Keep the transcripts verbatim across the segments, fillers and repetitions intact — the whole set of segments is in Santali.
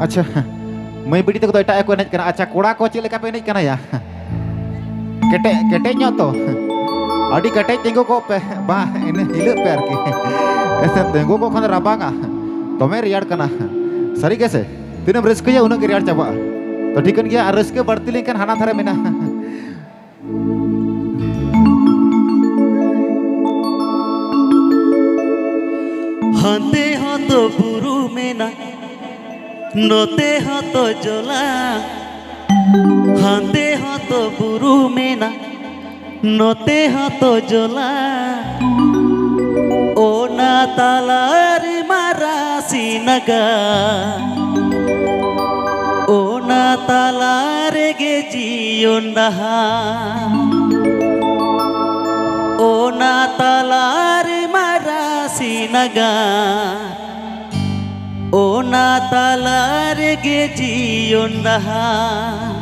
ᱟᱪᱪᱷᱟ, ᱢᱟᱹᱭ ᱵᱤᱴᱤ ᱛᱟᱠᱚ ᱫᱚ ᱮᱴᱟᱜ ᱜᱮᱠᱚ ᱮᱱᱮᱡ ᱠᱟᱱᱟ᱾ ᱟᱪᱪᱷᱟ, ᱠᱚᱲᱟ ᱠᱚ ᱪᱮᱫ ᱞᱮᱠᱟ ᱯᱮ ᱮᱱᱮᱡ ᱠᱟᱱᱟ ᱭᱟ? ᱠᱮᱴᱮᱡ, ᱠᱮᱴᱮᱡ ᱧᱚᱜ ᱛᱚ? ᱟᱹᱰᱤ ᱠᱮᱴᱮᱡ ᱛᱤᱸᱜᱩ ᱠᱚᱜ ᱯᱮ, ᱵᱟᱝ ᱤᱱᱟᱹ ᱦᱤᱞᱟᱹᱜ ᱯᱮ ᱟᱨᱠᱤ᱾ ᱮᱱᱛᱮ ᱛᱤᱸᱜᱩ ᱠᱚᱜ ᱠᱷᱟᱱ ᱨᱟᱵᱟᱝᱟ, ᱫᱚᱢᱮ ᱨᱮᱭᱟᱲ ᱠᱟᱱᱟ᱾ ᱥᱟᱹᱨᱤ ᱜᱮᱥᱮ? ᱛᱤᱱᱟᱹᱜ ᱮᱢ ᱨᱟᱹᱥᱠᱟᱹᱭᱟ ᱩᱱᱟᱹᱜ ᱜᱮ ᱨᱮᱭᱟᱲ ᱪᱟᱵᱟᱜᱼᱟ᱾ ᱛᱚ ᱴᱷᱤᱠᱟᱹᱱ ᱜᱮᱭᱟ, ᱟᱨ ᱨᱟᱹᱥᱠᱟᱹ ᱵᱟᱹᱲᱛᱤ ᱞᱮᱱᱠᱷᱟᱱ ᱦᱟᱱᱟ ᱫᱷᱟᱨᱮ ᱢᱮᱱᱟᱜᱼᱟ᱾ ᱦᱟᱱᱛᱮ ᱦᱚᱸᱛᱚ ᱵᱩᱨᱩ ᱢᱮᱱᱟᱜ, ᱱᱚᱛᱮ ᱦᱚᱸᱛᱚ ᱡᱚᱞᱟ᱾ ᱦᱟᱱᱛᱮ ᱦᱚᱸᱛᱚ ᱵᱩᱨᱩ ᱢᱮᱱᱟᱜ, ᱱᱚᱛᱮ ᱦᱚᱸᱛᱚ ᱡᱚᱞᱟ᱾ ᱚᱱᱟ ᱛᱟᱞᱟ ᱨᱮ ᱢᱟᱨᱟᱥᱤ ᱱᱟᱜᱟᱨ, ᱚᱱᱟ ᱛᱟᱞᱟ ᱨᱮᱜᱮ ᱡᱤᱭᱚᱱ ᱰᱟᱦᱟᱨ᱾ ᱚᱱᱟ ᱛᱟᱞᱟ ᱨᱮ ᱢᱟᱨᱟᱥᱤ ᱱᱟᱜᱟᱨ, ᱚᱱᱟ ᱛᱟᱞᱟ ᱨᱮᱜᱮ ᱡᱤᱭᱚᱱ ᱰᱟᱦᱟᱨ᱾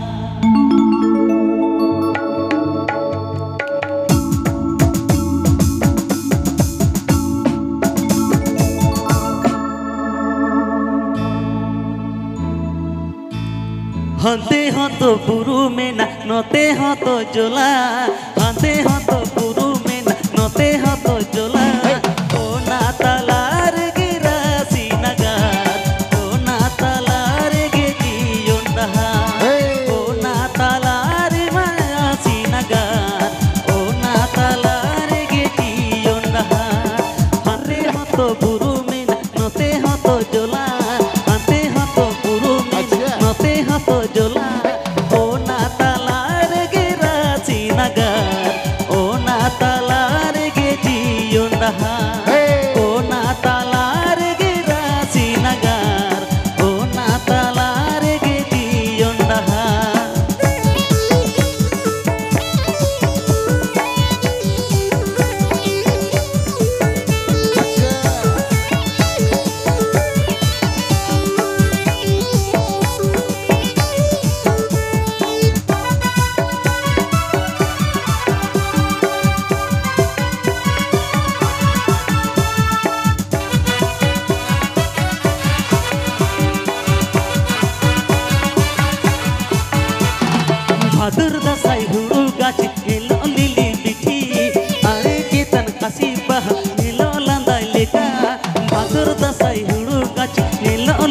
ᱦᱟᱱᱛᱮ ᱦᱚᱸᱛᱚ ᱵᱩᱨᱩ ᱢᱮᱱᱟᱜ, ᱱᱚᱛᱮ ᱦᱚᱸᱛᱚ ᱡᱚᱞᱟ᱾ ᱦᱟᱱᱛᱮ ᱦᱚᱸᱛᱚ ᱵᱩᱨᱩ ᱢᱮᱱᱟᱜ, ᱱᱚᱛᱮ ᱦᱚᱸᱛᱚ ᱡᱚᱞᱟ᱾ ᱚᱱᱟ ᱛᱟᱞᱟ ᱨᱮᱜᱮ ᱨᱟᱥᱤ ᱱᱟᱜᱟᱨ, ᱚᱱᱟ ᱛᱟᱞᱟ ᱨᱮᱜᱮ ᱡᱤᱭᱚᱱ ᱰᱟᱦᱟᱨ᱾ ᱚᱱᱟ ᱛᱟᱞᱟ ᱨᱮ ᱨᱟᱥᱤ ᱱᱟᱜᱟᱨ, ᱚᱱᱟ ᱛᱟᱞᱟ ᱨᱮᱜᱮ ᱡᱤᱭᱚᱱ ᱰᱟᱦᱟᱨ᱾ ᱦᱟᱱᱛᱮ ᱦᱚᱸᱛᱚ ᱵᱩᱨᱩ ᱢᱮᱱᱟᱜ, ᱱᱚᱛᱮ ᱦᱚᱸᱛᱚ ᱡᱚᱞᱟ᱾ ᱦᱟᱱᱛᱮ ᱦᱚᱸᱛᱚ ᱵᱩᱨᱩ ᱢᱮᱱᱟᱜ, ᱟᱪᱪᱷᱟ᱾ ᱱᱚᱛᱮ ᱦᱚᱸᱛᱚ ᱡᱚᱞᱟ᱾ ᱚᱱᱟ ᱛᱟᱞᱟ ᱨᱮᱜᱮ ᱨᱟᱥᱤ ᱱᱟᱜᱟᱨ᱾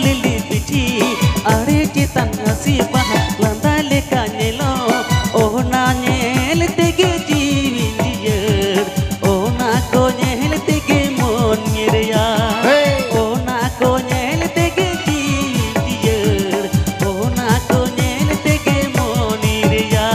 ᱞᱤᱞᱤ ᱵᱤᱴᱷᱤ ᱟᱲᱮ ᱪᱮᱛᱟᱱ ᱦᱟᱹᱥᱤ ᱵᱟᱦᱟ ᱞᱟᱸᱫᱟ ᱞᱮᱠᱟ ᱧᱮᱞᱚᱜ, ᱚᱱᱟ ᱧᱮᱞ ᱛᱮᱜᱮ ᱡᱤᱣᱤ ᱡᱤᱭᱟᱹᱲ, ᱚᱱᱟ ᱠᱚ ᱧᱮᱞ ᱛᱮᱜᱮ ᱢᱚᱱ ᱧᱮᱨᱮᱭᱟ᱾ ᱦᱮᱸ᱾ ᱚᱱᱟ ᱠᱚ ᱧᱮᱞ ᱛᱮᱜᱮ ᱡᱤᱣᱤ ᱡᱤᱭᱟᱹᱲ, ᱚᱱᱟ ᱠᱚ ᱧᱮᱞ ᱛᱮᱜᱮ ᱢᱚᱱ ᱧᱮᱨᱮᱭᱟ᱾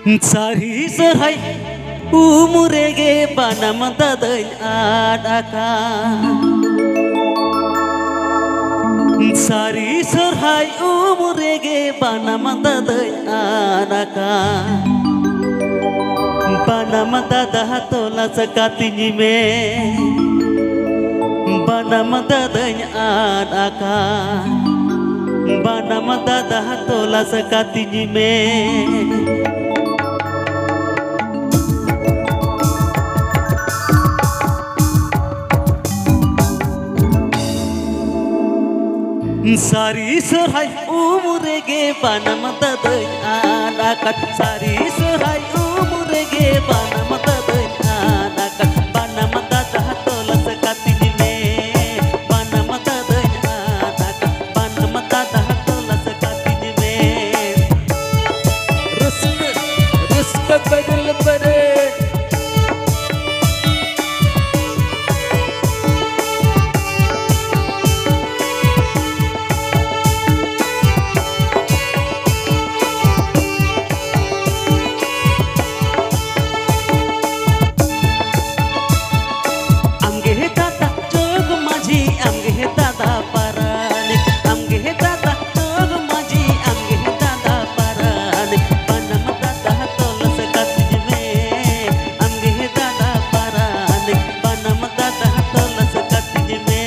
ᱥᱟᱹᱨᱤ ᱥᱚᱨᱦᱟᱭ ᱩᱢ ᱨᱮᱜᱮ ᱵᱟᱱᱟᱢ ᱫᱟᱫᱟᱧ ᱟᱫ ᱟᱠᱟᱫ᱾ ᱥᱟᱹᱨᱤ ᱥᱚᱨᱦᱟᱭ ᱩᱢ ᱨᱮᱜᱮ ᱵᱟᱱᱟᱢ ᱫᱟᱫᱟᱧ ᱟᱫ ᱟᱠᱟᱫ᱾ ᱵᱟᱱᱟᱢ ᱫᱟᱫᱟ ᱛᱚᱞᱟᱥ ᱠᱟᱹᱛᱤᱧ ᱢᱮ, ᱵᱟᱱᱟᱢ ᱫᱟᱫᱟᱧ ᱟᱫ ᱟᱠᱟᱫ᱾ ᱵᱟᱱᱟᱢ ᱫᱟᱫᱟ ᱛᱚᱞᱟᱥ ᱠᱟᱹᱛᱤᱧ ᱢᱮ᱾ ᱥᱟᱹᱨᱤ ᱥᱚᱨᱦᱟᱭ ᱩᱢ ᱨᱮᱜᱮ ᱵᱟᱱᱟᱢ ᱫᱟᱫᱟᱧ ᱟᱫ ᱟᱠᱟᱫ᱾ ᱥᱟᱹᱨᱤ ᱥᱚᱨᱦᱟᱭ ᱩᱢ ᱨᱮᱜᱮ ᱵᱟᱱᱟᱢ ᱫᱟᱫᱟᱧ ᱟᱫ ᱟᱠᱟᱫ᱾ ᱵᱟᱱᱟᱢ ᱫᱟᱫᱟ ᱛᱚᱞᱟᱥ ᱠᱟᱹᱛᱤᱧ ᱢᱮ᱾ ᱵᱟᱱᱟᱢ ᱫᱟᱫᱟᱧ ᱟᱫ ᱟᱠᱟᱫ᱾ ᱵᱟᱱᱟᱢ ᱫᱟᱫᱟ ᱛᱚᱞᱟᱥ ᱠᱟᱹᱛᱤᱧ ᱢᱮ᱾ ᱨᱟᱹᱥᱠᱟᱹ, ᱨᱟᱹᱥᱠᱟᱹ ᱵᱮᱨᱮᱞ ᱵᱮᱨᱮᱞ᱾ ᱟᱢᱜᱮ ᱫᱟᱫᱟ ᱡᱚᱜᱽ ᱢᱟᱹᱡᱷᱤ, ᱟᱢᱜᱮ ᱫᱟᱫᱟ ᱯᱟᱨᱟᱱᱤᱠ, ᱟᱢᱜᱮ ᱫᱟᱫᱟ ᱡᱚᱜᱽ ᱢᱟᱹᱡᱷᱤ, ᱟᱢᱜᱮ ᱫᱟᱫᱟ ᱯᱟᱨᱟᱱᱤᱠ, ᱵᱟᱱᱟᱢ ᱫᱟᱫᱟ ᱛᱚᱞᱟᱥ ᱠᱟᱹᱛᱤᱧ ᱢᱮ᱾ ᱟᱢᱜᱮ ᱫᱟᱫᱟ ᱯᱟᱨᱟᱱᱤᱠ, ᱵᱟᱱᱟᱢ ᱫᱟᱫᱟ ᱛᱚᱞᱟᱥ ᱠᱟᱹᱛᱤᱧ ᱢᱮ᱾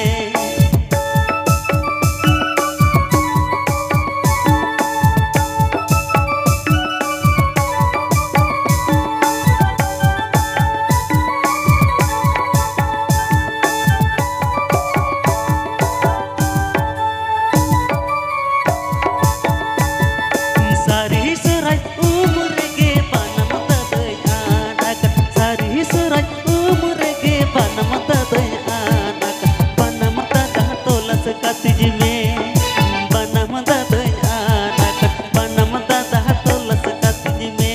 ᱥᱟᱹᱨᱤ ᱥᱚᱨᱦᱟᱭ ᱩᱢ ᱨᱮᱜᱮ ᱵᱟᱱᱟᱢ ᱫᱟᱫᱟᱭ ᱟᱫ ᱟᱠᱟᱫ᱾ ᱥᱟᱹᱨᱤ ᱥᱚᱨᱦᱟᱭ ᱩᱢ ᱨᱮᱜᱮ ᱵᱟᱱᱟᱢ ᱫᱟᱫᱟᱭ ᱟᱫ ᱟᱠᱟᱫ᱾ ᱵᱟᱱᱟᱢ ᱫᱟᱫᱟ ᱛᱚᱞᱟᱥ ᱠᱟᱹᱛᱤᱧ ᱢᱮ᱾ ᱵᱟᱱᱟᱢ ᱫᱟᱫᱟᱭ ᱟᱫ ᱟᱠᱟᱫ᱾ ᱵᱟᱱᱟᱢ ᱫᱟᱫᱟ ᱛᱚᱞᱟᱥ ᱠᱟᱹᱛᱤᱧ ᱢᱮ᱾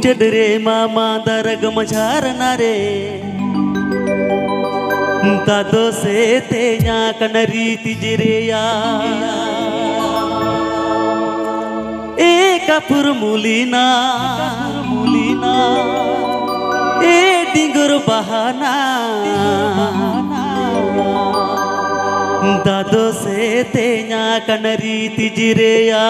ᱪᱟᱹᱰ ᱨᱮ ᱢᱟᱢᱟ ᱫᱟᱨᱟᱜ ᱢᱟᱡᱷᱟᱨᱱᱟ ᱨᱮ, ᱫᱟᱫᱚ ᱥᱮ ᱛᱮᱧᱟ ᱠᱟᱱᱟ ᱨᱤᱛᱤ ᱡᱮᱨᱮᱭᱟ᱾ ᱮ ᱠᱟᱯᱩᱨ ᱢᱩᱞᱤᱱᱟ, ᱢᱩᱞᱤᱱᱟ, ᱮ ᱰᱤᱝᱜᱩᱨ ᱵᱟᱦᱟᱱᱟ᱾ ᱫᱟᱫᱚ ᱥᱮ ᱛᱮᱧᱟ ᱠᱟᱱᱟ ᱨᱤᱛᱤ ᱡᱮᱨᱮᱭᱟ᱾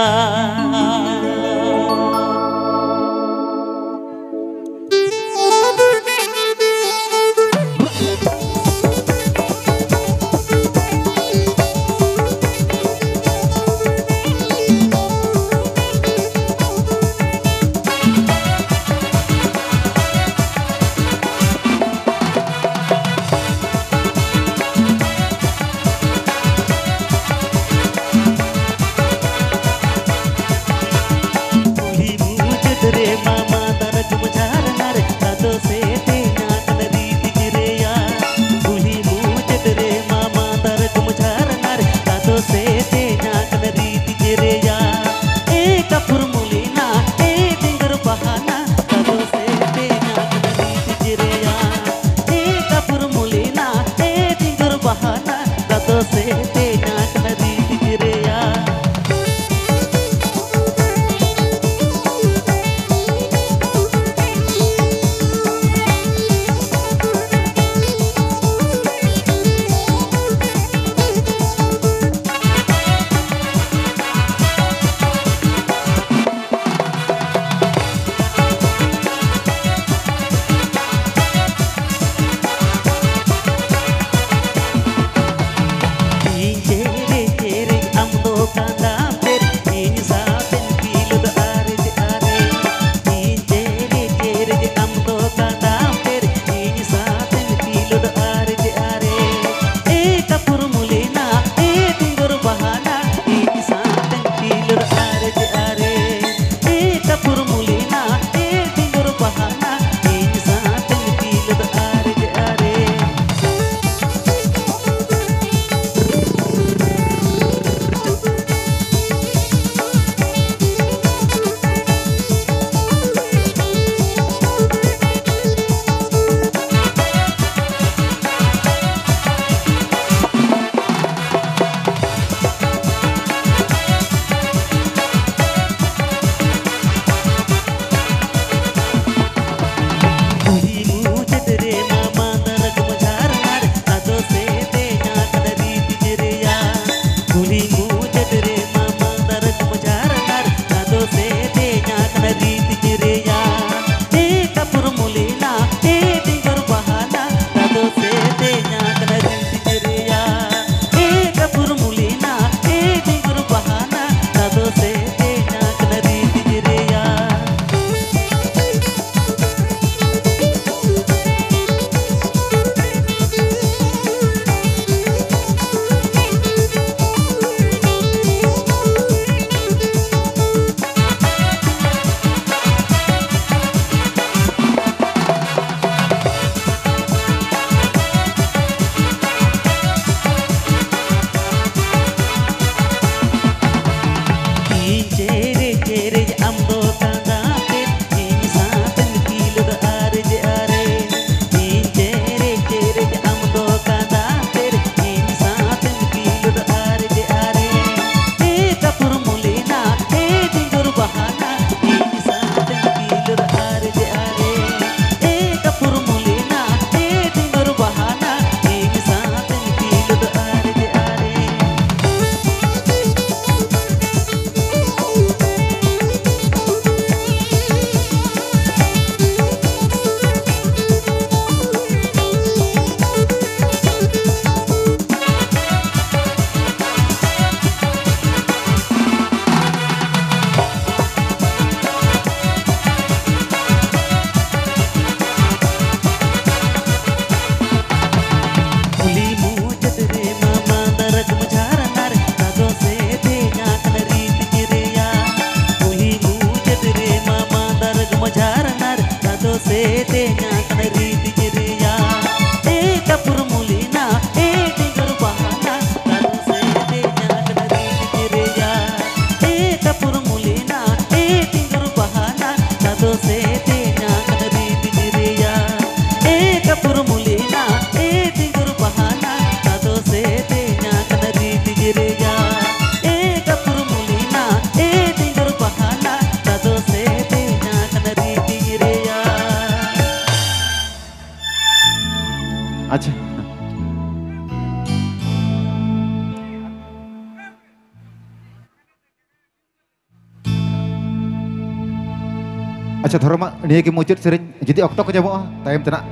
ᱟᱪᱪᱷᱟ, ᱫᱷᱚᱨᱚᱢᱟᱜ ᱱᱤᱭᱟᱹ ᱜᱮ ᱢᱩᱪᱟᱹᱫ ᱥᱮᱨᱮᱧ᱾ ᱡᱩᱫᱤ ᱚᱠᱛᱚ ᱠᱚ ᱧᱟᱢᱚᱜᱼᱟ, ᱛᱟᱭᱚᱢ ᱛᱮᱱᱟᱜ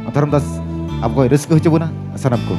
ᱫᱷᱚᱨᱚᱢ ᱫᱟᱥ ᱟᱵᱚ ᱠᱚᱭ ᱨᱟᱹᱥᱠᱟᱹ ᱦᱚᱪᱚ ᱵᱚᱱᱟ ᱥᱟᱱᱟᱢ ᱠᱚ᱾